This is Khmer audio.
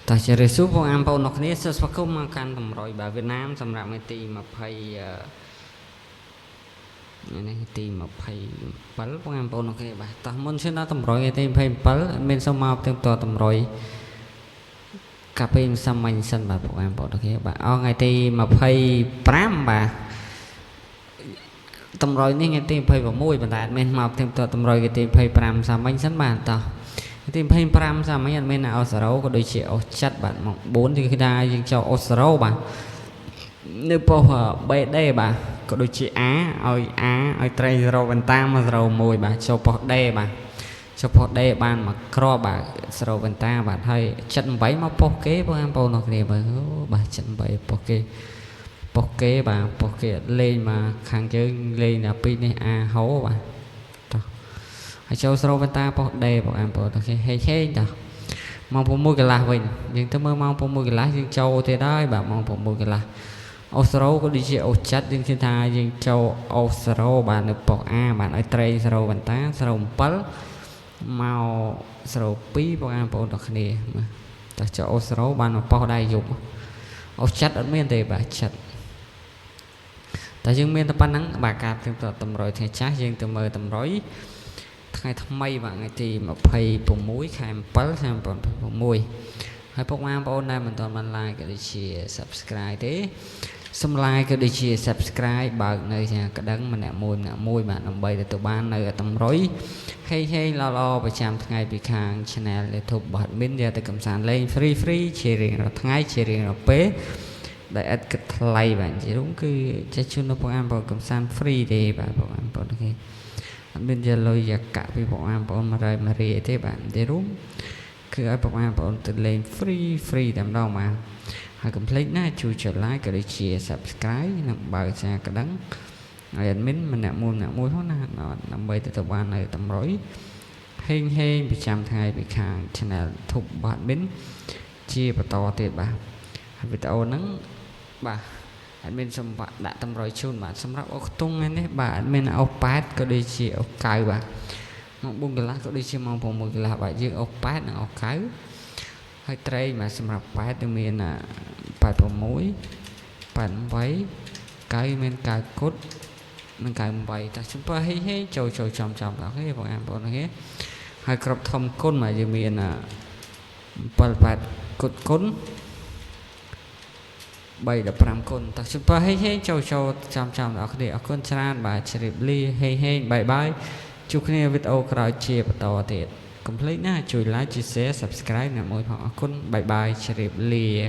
តោះជម្រាបសួរបងប្អូនអរគ្នាសូមស្វាគមន៍មកកាន់តម្រុយបាទវៀតណាមសម្រាប់ថ្ងៃទី20ថ្ងៃនេះទី27បងប្អូនអរគ្នាបាទតោះមុនឈានដល់តម្រុយថ្ងៃទី27មានសូមមកផ្ទៀងផ្ទាត់តម្រុយកាពីសាមញ្ញសិនបាទបងប្អូនអរគ្នាបាទអស់ថ្ងៃទី25បាទតម្រុយនេះថ្ងៃទី26ប៉ុន្តែអត់មានមកផ្ទៀងផ្ទាត់តម្រុយថ្ងៃទី25សាមញ្ញសិនបាទតោះ ទី25សាមញ្ញអត់មានអូសារ៉ូក៏ដូចជាអូសចិត្តបាទមក4គឺថាយើងចូលអូសារ៉ូបាទនៅប៉ុស្តិ៍ BD បាទក៏ដូចជា A ឲ្យ A ឲ្យត្រី0បន្តាមក01បាទចូលប៉ុស្តិ៍ D បាទចូលប៉ុស្តិ៍ D បានមកគ្រាប់បាទ0បន្តាបាទហើយ78មកប៉ុស្តិ៍គេបងប្អូនអរគ្នាមើលបាទ78ប៉ុស្តិ៍គេប៉ុស្តិ៍គេបាទប៉ុស្តិ៍គេអត់លេងមកខាងយើងលេងដល់ពីនេះ A ហូបាទហើយចូលស្រូវបន្តាប៉ុស្ដេបងប្អូនអូខេហេហេតោះម៉ោង6កន្លះវិញយើងទៅមើលម៉ោង6កន្លះយើងចូលទៀតហើយបាទម៉ោង6កន្លះអូស្រូវក៏ដូចជាអូចិត្តយើងឃើញថាយើងចូលអូស្រូវបាទនៅប៉ុស្ A បាទឲ្យត្រីស្រូវបន្តាស្រូវ7មកស្រូវ2បងប្អូនទាំងគ្នាបាទតោះចូលអូស្រូវបានមកប៉ុស្ដែរយប់អូចិត្តអត់មានទេបាទចិត្តតែយើងមានតែប៉ុណ្្នឹងបាទការផ្ទៀងផ្ទាត់តម្រុយថ្ងៃចាស់យើងទៅមើលតម្រុយថ្ងៃថ្មីបាទថ្ងៃទី26ខែ7ឆ្នាំ2026ហើយពុកម៉ែបងប្អូនដែលមិនទាន់បាន like ក៏ដូចជា subscribe ទេសូម like ក៏ដូចជា subscribe បើកនៅជាក្តឹងម្នាក់មួយម្នាក់មួយបាទដើម្បីទទួលបាននៅតម្រុយហេហេល្អល្អប្រចាំថ្ងៃពីខាង Channel YouTube របស់ admin យកទៅកំសាន្តលេង free free ជារៀងរាល់ថ្ងៃជារៀងរាល់ពេលដែលឥតគិតថ្លៃបាទជារួមគឺចេះជូនដល់បងប្អូនកំសាន្ត free ទេបាទបងប្អូនអូខេអត់មានជាលុយយ៉ាកាក់ពីបងប្អូន100មករៀលទេបាទទេរួមគឺឲ្យបងប្អូនទៅលេង free free តែម្ដងបាទហើយកុំភ្លេចណាជួយចុច like ក៏ដូចជា subscribe និងបើកសារកដឹងឲ្យ admin ម្នាក់មួយម្នាក់មួយផងណាដើម្បីទទួលបាននៅតម្រុយហេងហេងប្រចាំថ្ងៃពីខាង channel YouTube របស់ admin ជាបន្តទៀតបាទហើយវីដេអូហ្នឹងបាទ admin សូមដាក់តម្រុយជូនបាទសម្រាប់អូខ្ទង់ថ្ងៃនេះបាទ admin អូ8ក៏ដូចជាអូ9បាទម៉ោង4កន្លះក៏ដូចជាម៉ោង6កន្លះបាទយើងអូ8និងអូ9ហើយត្រីបាទសម្រាប់8នឹងមាន86 88 9មាន9គុតនិង98តោះចំពោះហេហេចូលចូលចំចំដល់គេបងប្អូនគេហើយក្របធំគុណបាទយើងមាន7 8គុតគុណ3 15គុណតោះចំពោះហេហេចូលចូលចំចំដល់គ្នាអរគុណច្រើនបាទជ្រាបលាហេហេបាយបាយជួបគ្នាវីដេអូក្រោយជាបន្តទៀតកុំភ្លេចណាជួយ like ជួយ share subscribe អ្នកមួយផងអរគុណបាយបាយជ្រាបលា។